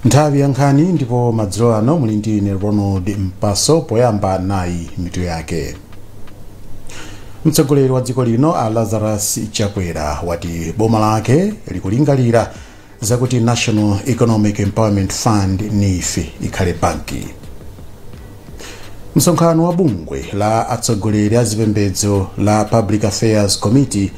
Nthawi ya nkhani, ndipo madzulo ano muli ndi ine Ronald Mpaso. Poyamba nayi mitu yake. Mtsogoleri wa dziko lino a Lazarus Chakwera wati boma lake likulingalira zakuti National Economic Empowerment Fund, NEEF, ikhale banki. Msonkhano wa bungwe la atsogoleri a zipembedzo la Public Affairs Committee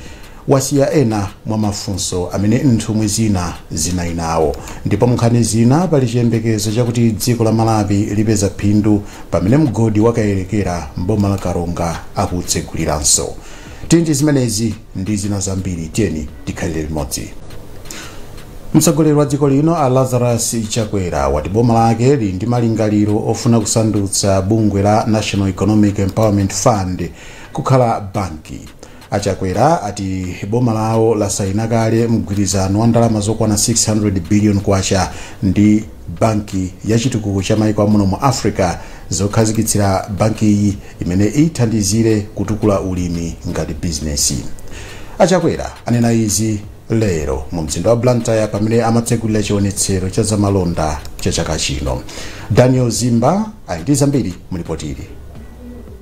wasiya ena mwa mafunso amene nthumwi zina zinali nawo. Ndipo munkhani zina, pali chiyembekezo chakuti dziko la Malawi lipeza phindu pamene mgodi wa Kayelekera mboma la Karonga akutseguliranso. Tindi zimenezi ndi zina zambiri, tiyeni tikhalire limodzi. Mtsogoleri wa dziko lino a Lazarus Chakwera wati boma lake lili ndi malingaliro ofuna kusandutsa bungwe la National Economic Empowerment Fund kukhala banki. Achakwera ati boma lawo lasayina kale mgwirizano wa ndalama zokwana 600 billion kwacha ndi banki ya chitukuko cha maiko amuno mu Africa zokhazikitsira banki iyi imene ithandizire kutukula ulimi ngati bizinesi. Achakwera anena izi lero mu mzinda wa Blantyre pamene amatsegulira chionetsero cha zamalonda cha chaka chino. Daniel Zimba ali ndi zambiri mulipotili.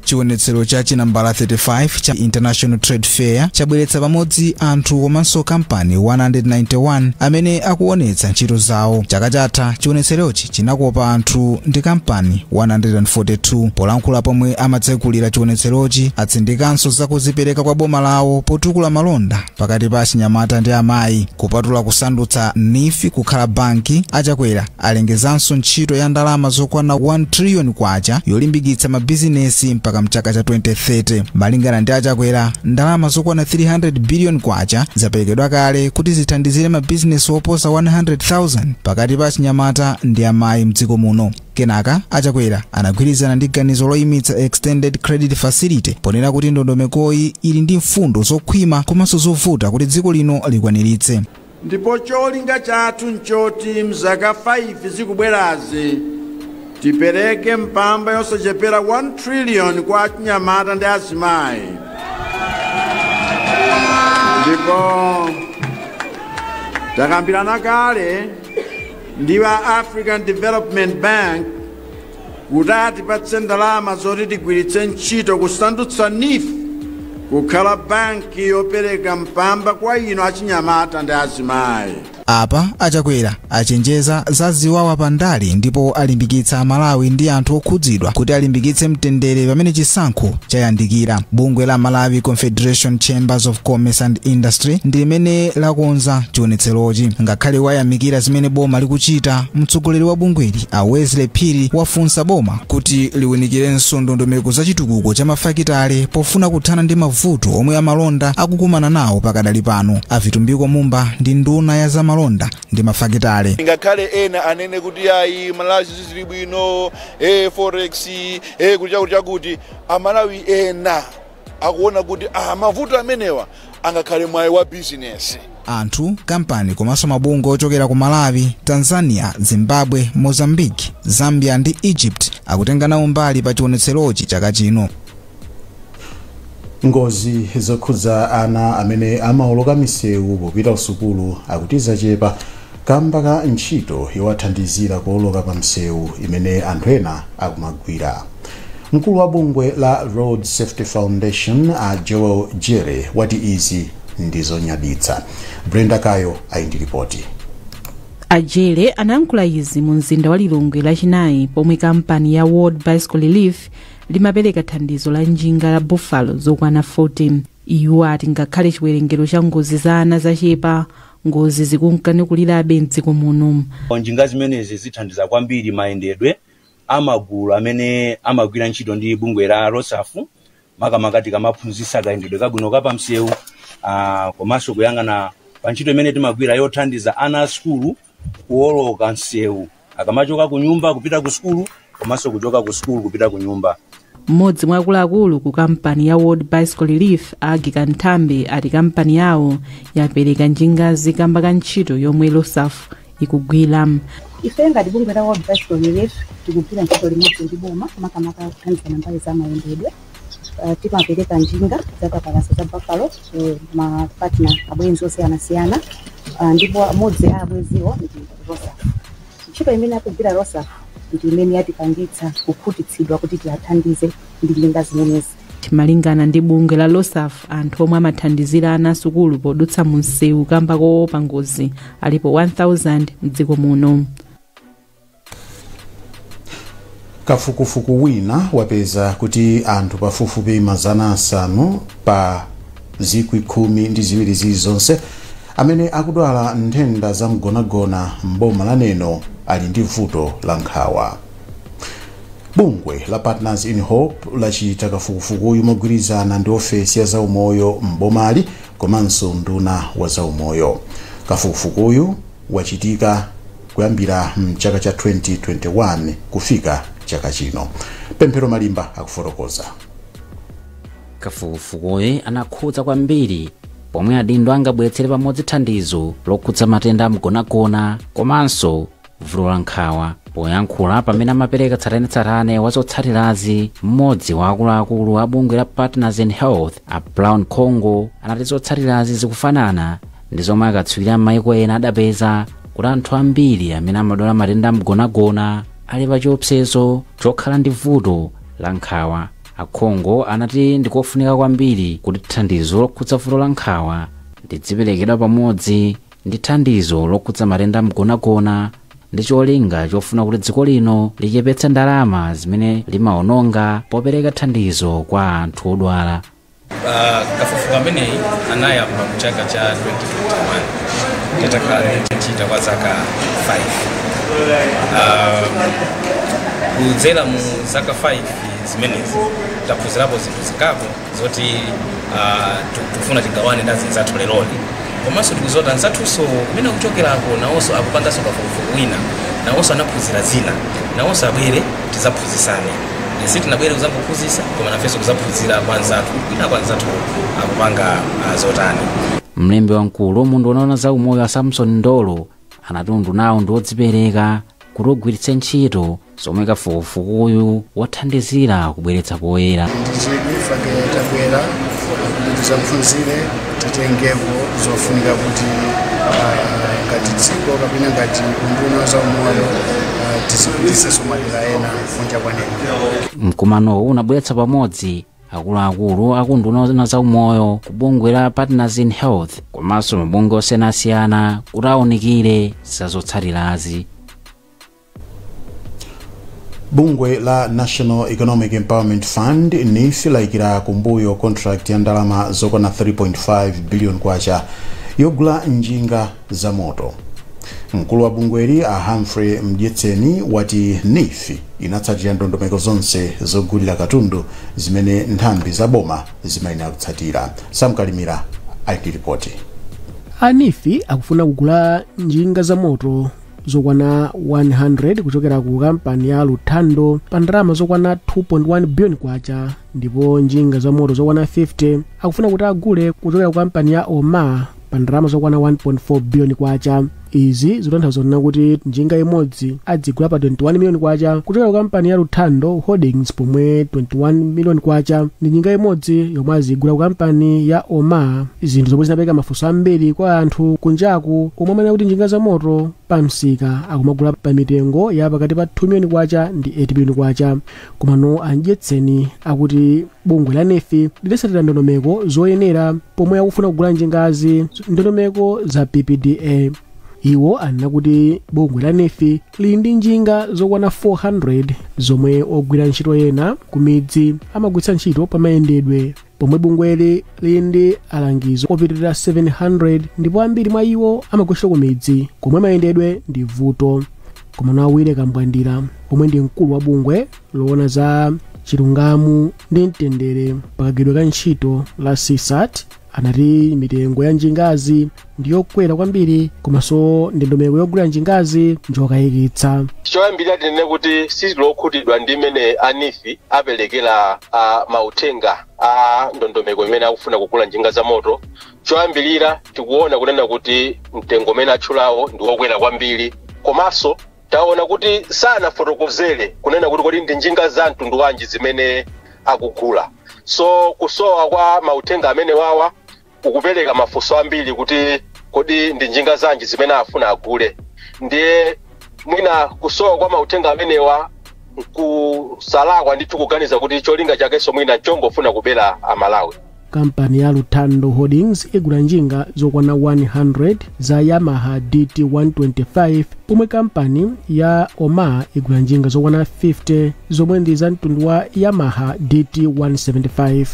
Chionetsero cha chinambala 35 cha International Trade Fair chabweretsa pamodzi anthu komanso kampani 191 amene akuonetsa ntchito zawo. Chaka chatha chionetserochi chinakopa anthu ndi kampani 142. Polankhula pomwe amatsegulira chionetserochi, atsindikanso zakuzipereka kwa boma lawo potukula malonda pakati pa achinyamata ndi amayi. Kupatula kusandutsa NEEF kukhala banki, Achakwera alengezanso ntchito ya ndalama zokwana 1 trillion kwacha yolimbikitsa mabizinesi mpaka mchaka cha 2030. Malingana ndi Achakwera, ndalama zokwana 300 billion kwacha zaperekedwa kale kuti zithandizire mabizinesi oposa 100,000 pakati pa achinyamata ndi amayi mdziko muno. Kenaka Achakwera anagwirizana ndi ganizo loyimitsa Extended Credit Facility, ponena kuti ndondomekoyi ili ndi mfundo zokhwima komanso zovuta kuti dziko lino likwaniritse. Ndipo cholinga chathu nchoti mzaka 5 zikubwerazi tipereke mpamba yosachepera 1 trillion kwa achinyamata ndi azimayi. Ndipo takambirana kale ndi wa African Development Bank kuti atipatse ndalama zoti tigwiritse ntchito kusandutsa NEEF kukhala banki yopereka mpamba kwa inu achinyamata ndi azimayi. Apa Achakwera achenjeza za ziwawa pandale ndipo alimbikitsa Amalawi ndi anthu okhudzidwa kuti alimbikitse mtendere pamene chisankho chayandikira. Bungwe la Malawi Confederation Chambers of Commerce and Industry ndi limene lakonza chionetserochi. Ngakhale wayamikira zimene boma likuchita, mtsogoleri wa bungweli a Wesley Phiri wafunsa boma kuti liwunikirenso ndondomeko za chitukuko cha mafakitale pofuna kuthana ndi mavuto omwe amalonda akukumana nawo pakadali pano. A Vitumbiko Mumba ndi nduna ya zamalonda ndi mafakitale. Ngakhale ena anene kuti ayi, Malawi zili bwino, forex, kuti chakuti chakuti, Amalawi ena akuona kuti mavuto amenewa angakhale mwayi wa bizinesi. Anthu, kampani komanso mabungwe ochokera ku Malawi, Tanzania, Zimbabwe, Mozambique, Zambia ndi Egypt akutenga nawo mbali pa chionetserochi chaka chino. Ngozi zokhudza ana amene amawoloka misewu popita usukulu akuti zachepa kamba ka ntchito yowathandizira kuwoloka pa msewu imene anthu ena akumagwira. Mkulu wa bungwe la Road Safety Foundation a Joel Jere wati izi ndizonyaditsa. Brenda Kayo ali ndi ripoti. Ajere anayankhula izi mu mzinda wa Lilongwe Lachinayi pomwe kampani ya World Bicycle Relief limapereka thandizo la njinga la Buffalo zokwana 14. Iwo ati ngakhale chiwerengero cha ngozi za ana zachepa, ngozi zikunka nikulirabe mdziko muno. Njinga zimenezi zithandiza kwambiri mayendedwe amagulu amene amagwira ntchito ndi bungwe la ROSAF, makamaka tikamaphunzitsa kayendedwe kabwino kapamsewu, komanso kuyang'ana pa ntchito imene timagwira yothandiza ana a sukulu kuwoloka msewu akamachoka ku nyumba kupita ku sukulu komanso kuchoka ku sukulu kupita ku nyumba. Mmodzi mwa akuluakulu ku kampani ya World Bicycle Relief, Agi Kanthambe, ati kampani yawo yapereka njingazi kamba ka ntchito yomwe ROSAF ikugwira. Ife ngati bungwe la World Bicycle Relief tikugwira ntchito limodzi ndi boma, makamaka kuthandizana mbali za mayendedwe. Timapereka njinga zapapalasa za Buffalo ku ma partner, abwenzi osiyanasiyana, ndipo amodzi a abwenziwo ndi ROSAF. Ntchito imene akugwira Rosaf ndi imene yatipangitsa kukhutitsidwa kuti tiathandize ndi njinga zimenezi. Malingana ndi bungwe la Losaf, anthu omwe amathandizira ana asukulu podutsa mu msewu kamba koopa ngozi alipo 1000 mdziko muno. Kafukufuku wina wapeza kuti anthu pafupifupi 500 pa 12,000 zilizonse amene akudwala nthenda za mgonagona mboma la Neno ali ndi vuto la nkhawa. Bungwe la Partners in Hope lachita kafukufukuyu mogwirizana ndi ofesi ya zaumoyo mbomali komanso nduna wa zaumoyo. Kafukufukuyu wachitika kuyambira mchaka cha 2021 kufika chaka chino. Pemphero Malimba akufotokoza. Kafukufukuyu anakhudza kwambiri pomwe adindo angabweretsere pamodzi thandizo lokhudza matenda amgonagona komanso vuto la nkhawa. Poyankhula pamene amapereka tsatanetsatane wa zotsatirazi, mmodzi wa akuluakulu a bungwe la Partners in Health a Brown Congo anati zotsatirazi zikufanana ndi zomwe akatswiri m'mayiko ena adapeza kuti anthu ambiri amene amadwala matenda amgonagona ali pa chiopsezo chokhala ndi vuto la nkhawa. Akhongo anati ndikofunika kwambiri kuti thandizo lokhudza vuto la nkhawa lidziperekedwa pamodzi ndi thandizo lokhudza matenda amgonagona ndi cholinga chofuna kuti dziko lino lichepetse ndalama zimene limaononga popereka thandizo kwa anthu odwala. Kafukufuku ameneyi anayamba mchaka cha 2021 titakhala tichita kwa zaka 5. Kudzera mu zaka 5 zimenezi taphunzirapo zinthu zingapo zoti tikufuna tigawane ndi anzathu leroli, komanso tikuzota anzathunso kumene kuchokerako nawonso akupanganso kafukufuku wina, nawonso anaphunzira zina, nawonso abwere tizaphunzisane. Sitinabwere kuzangophunzisa, koma nafenso kuzaphunzira kwa anzathu kwina kwa anzathu akupanga zotani. Mlembi wamkulu mundu unaona za umoyo wa Samson Ndolo anati undunawo ndi wodzipereka kuti ugwiritse ntchito zomwe kafukufukuyu wathandizira kubweretsa poyera. Ndichifake tabwera kuti tizaphunzire, titengepo zofunika kuti ngati dziko kapena ngati unduna za umoyo tizipitisenso madera ena kunja kwa Neno. Mkumanowu unabweretsa pamodzi akuluakulu akunduna za umoyo ku bungwe la Partners in Health komanso mabungwe osiyanasiyana kuti awunikire zazotsatirazi. Bungwe la National Economic Empowerment Fund NEEF layikira kumbuyo contract ya ndalama zokwana 3.5 billion kwacha yogula njinga za moto. Mkulu wa bungweli a Humphrey Mdyetseni wati NEEF inatsatira ndondomeko zonse zogulira katundu zimene nthambi za boma zimayenera kutsatira. Samkalimira ali ripoti. A NEEF akufuna kugula njinga za moto zokwana 100 kuchokera ku kampani ya Luthando pa ndalama zokwana 2.1 billion kwacha, ndipo njinga za moto zokwana 50 akufuna kuti agule kuchokera ku kampani ya Omar pa ndalama zokwana 1.4 billion kwacha. Izi zikutanthauza kuti njinga imodzi adzigula pa 21 million kwacha kuchokera ku kampani ya Luthando Holdings, pomwe 21 million kwacha ndi njinga imodzi yomwe azigula ku kampani ya Omar, zinthu zomwe zinapereka mafunso ambiri kwa anthu kunjaku omwe amanena kuti njinga za moto pa msika akumagula pa mitengo ya pakati pa 2 million kwacha ndi 8 million kwacha. Komano a Mdyetseni akuti bungwe la NEEF lidatsatira ndondomeko zoyenera pomwe akufuna kugula njingazi, ndondomeko za PPDA. Iwo anena kuti bungwe la NEEF lili ndi njinga zokwana 400 zomwe ogwira ntchito ena ku midzi amagwiritsa ntchito pamayendedwe, pomwe bungweli lili ndi alangizo opitirira 700 ndipo ambiri mwa iwo amagwira ntchito ku midzi komwe mayendedwe ndi vuto. Komano Awire Kambwandira, omwe ndi mkulu wa bungwe loona za chilungamo ndi mtendere pakagwiridwe ka ntchito la CSAT, anati mitengo ya njingazi ndiyokwera kwambiri komanso ndondomeko yogulira njingazi njokayikitsa. Choyambirira tinene kuti sitilokhutidwa ndi imene a NEEF aperekera mauthenga a ndondomeko imene akufuna kugula njinga za moto. Choyambirira tikuona kunena kuti mtengo umene atchulawo ndi wokwera kwambiri, komanso taona kuti sanafotokozere kunena kuti kodi ndi njinga za mtundu wanji zimene akugula. So kusowa kwa mauthenga amene wawa ukupereka mafunso ambiri kuti kodi ndi njinga zanji zimene afuna agule. Ndiye Mwina kusowa kwa mauthenga amenewa nkusalakwa ndithu kuganiza kuti cholinga chakenso mwina chongofuna kubera Amalawi. Kampani ya Luthando Holdings igula njinga zokwana 100 za Yamaha DT 125, pomwe kampani ya Omar igula njinga zokwana 50 zomwe ndi za mtundu wa Yamaha DT 175.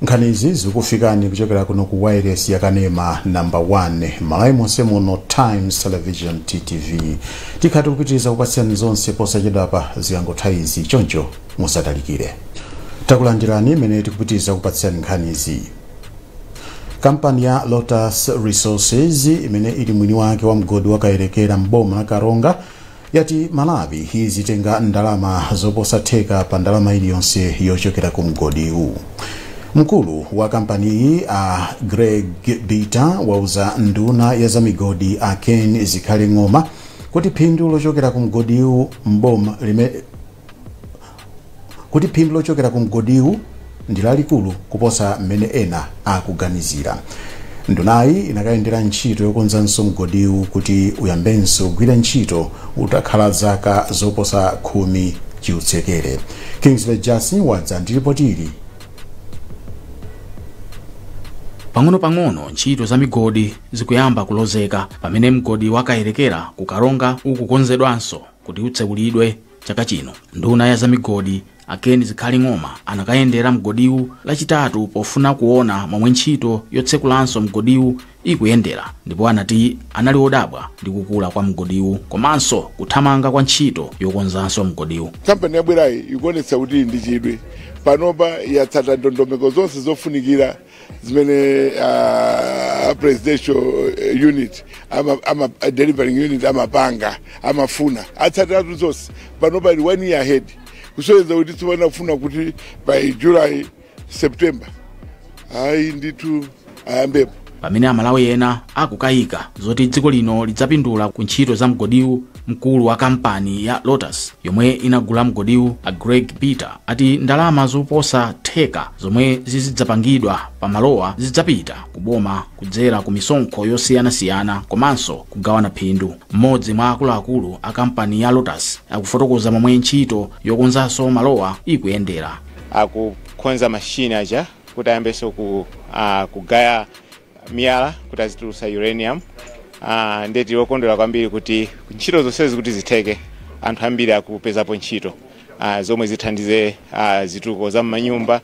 Nkhanizi zikufikani kuchokera kuno ku wireless yakanema number 1 Malawi monse muno, Times Television, TTV. Tikhati kupitiriza kupatsirani zonse posachedwapa zikangotha izi, choncho musatalikire. Takulandirani imene tikupitiriza kupatsirani nkhanizi. Kampani ya Lotus Resources, imene ili mwini wake wa mgodi wa Kayelekera mboma la Karonga, yati Malawi izitenga ndalama zoposa theka pa ndalama iliyonse yochokera ku mgodiwu. Mkulu wa kampani iyi, a Greg Bita, wauza nduna ya zamigodi a Ken Zikhale Ng'oma kuti phindu lochokera ku mgodiwu mboma lime kuti phindu lochokera ku mgodiwu ndi lalikulu kuposa mmene ena akuganizira. Ndunayi inakayendera ntchito yokonzanso mgodiwu kuti uyambenso kugwira ntchito utakhala zaka zoposa 10 chiutsekere. Kingsley Jason wadza ndi ripoti ili. Pang'ono-pang'ono ntchito za migodi zikuyamba kulozeka pamene mgodi wa Kayelekera ku Karonga ukukonzedwanso kuti utsekulidwe chaka chino. Nduna ya zamigodi a Ken Zikhale Ng'oma anakayendera mgodiwu Lachitatu pofuna kuona momwe ntchito yotsekulanso mgodiwu ikuyendera, ndipo anati anali odabwa ndi kukula kwa mgodiwu komanso kuthamanga kwa ntchito yokonzanso mgodiwu. Kampani yabwerayi ikuonetsa kuti ndi chidwi. Panopa yatsata ndondomeko zonse zofunikira zimene presidential unit ama delivering unit amapanga, amafuna atsatiratu zonse. Panopa ili one year ahead, kusonyeza kuti tsopano kuti by July, September ayi ndithu ayambepo. Pamene Amalawi ena akukayika zoti dziko lino lidzapindula ku ntchito za mgodiwu, mkulu wa kampani ya Lotus yomwe inagula mgodiwu, a Greg Peter, ati ndalama zoposa theka zomwe zizidzapangidwa pamalowa zidzapita kuboma kudzera ku misonkho yosiyanasiyana komanso kugawana phindu. Mmodzi mwa akuluakulu a kampani ya Lotus akufotokoza momwe ntchito yokonzanso malowa ikuyendera. Akukonza mashini aja kuti ayambenso kugaya miyala kuti azitulutsa uranium. Ndeti wokondwera kwambiri kuti ntchito zonsezi kuti zitheke, anthu ambiri akupezapo ntchito zomwe zithandize zitukuko za m'manyumba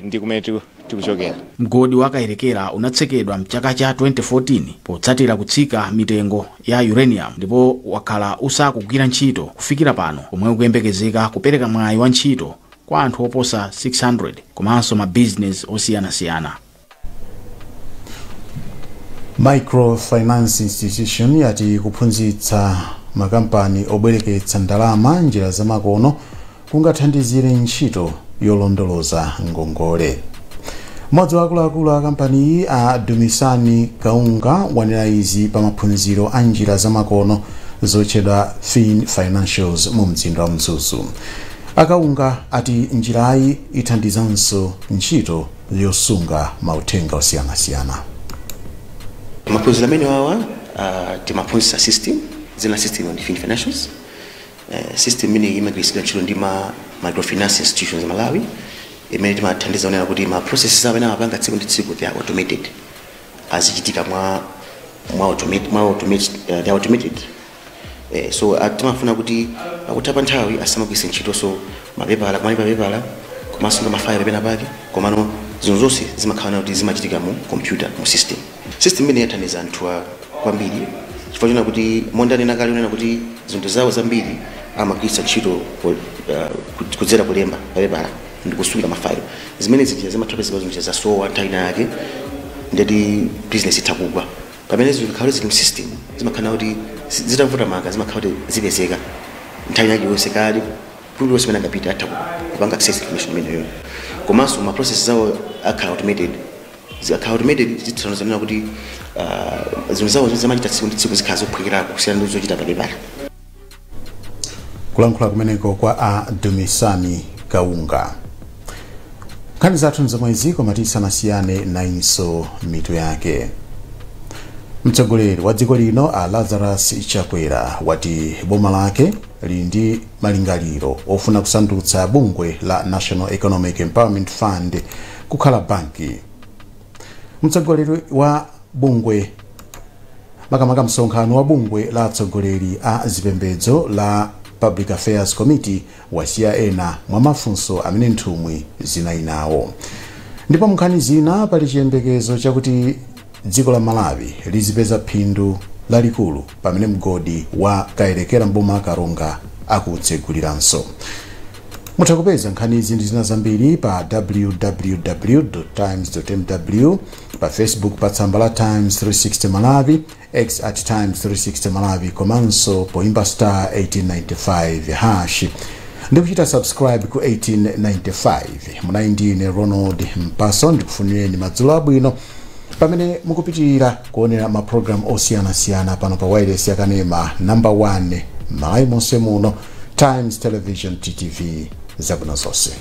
ndi kumene tikuchokera. Mgodi wa Kayelekera unatsekedwa mchaka cha 2014 potsatira kutsika mitengo ya uranium, ndipo wakhala usakugwira ntchito kufikira pano, pomwe ukuyembekezeka kupereka mwayi wa ntchito kwa anthu oposa 600 komanso mabizinesi osiyanasiyana. Microfinance institution yati kuphunzitsa makampani obwereketsa ndalama njira zamakono kungathandizire ntchito yolondoloza ngongole. Mmodzi wa akuluakulu a kampaniyi, a Dumisani Kaunga, wanena izi pa maphunziro a njira zamakono zotchedwa Fin Financials mu mzinda wa Mzuzu. Akaunga ati njirayi ithandizanso ntchito yosunga mauthenga osiyanasiyana. Maphunziro amene wawa timaphunzitsa system zina, system ndi Fin Financials. System imene imagwiritsidwa ntchito ndi ma microfinance institutions Malawi, imene timathandiza kunena kuti ma processes amene amapanga tsiku ndi tsiku, they are automated, azichitika mwa automate, they are automated. So timafuna kuti pakutha pa nthawi asamagwiritse ntchito so mapepala, kumalipa mapepala, komanso mafayilo pena pake, komano zinthu zonse zimakhala kuti zimachitika mu computer, mu system. System imene yathandiza anthu kwambiri chifukwa chona kuti mondanena kale unena kuti zinthu zawo zambiri amagwiritsa ntchito kudzera kulemba papepala ndi kusunga mafayilo, zimene zija zimathapezeka zinthu zasowa nthawi ina yake, ndeti business itha kugwa. Pamene zinthu zikhala zili mu system, zimakhala kuti zitavuta maka zimakhala kuti zipezeka nthawi yake yonse, kali kulikonse pamene angapita atha kupanga access information imeneyo. Komanso ma process zawo akhala automated. Zikakhala automated, zithandiza kuti zinthu zawo zimachita tsiku ndi tsiku zikhala zophwekerapo kusiyana ndi zochita papepala. Kulankhula kumeneko kwa a Dumisani Kaunga. Nkhani zathu nzomwezi, koma tisanasiyane nayinso mitu yake. Mtsogoleri wa dziko lino a Lazarus Chakwera wati boma lake lili ndi malingaliro ofuna kusandutsa bungwe la National Economic Empowerment Fund kukhala banki. Mtsogoleri wa bungwe, makamaka msonkhano wa bungwe la atsogoleri a zipembedzo la Public Affairs Committee wasiya ena mwa mafunso amene nthumwi zinali nawo. Ndipo munkhani zina, pali chiyembekezo chakuti dziko la Malawi lizipeza phindu lalikulu pamene mgodi wa Kayelekera mboma Karonga akutseguliranso. Mutha kupeza nkhani izi ndi zina zambiri pa www.times.mw, pa Facebook pa tsamba la Times 360 Malawi, X @Times360Malawi, komanso poimba *1895# ndi kuchita subscribe ku 1895. Munali ndine Ronald Mpaso, ndikufunireni madzulo abwino pamene mukupitirira kuonera mapulogalamu osiyanasiyana pano pa wireless yakanema number 1 Malawi monse muno, Times Television, TTV. Zabwino zonse.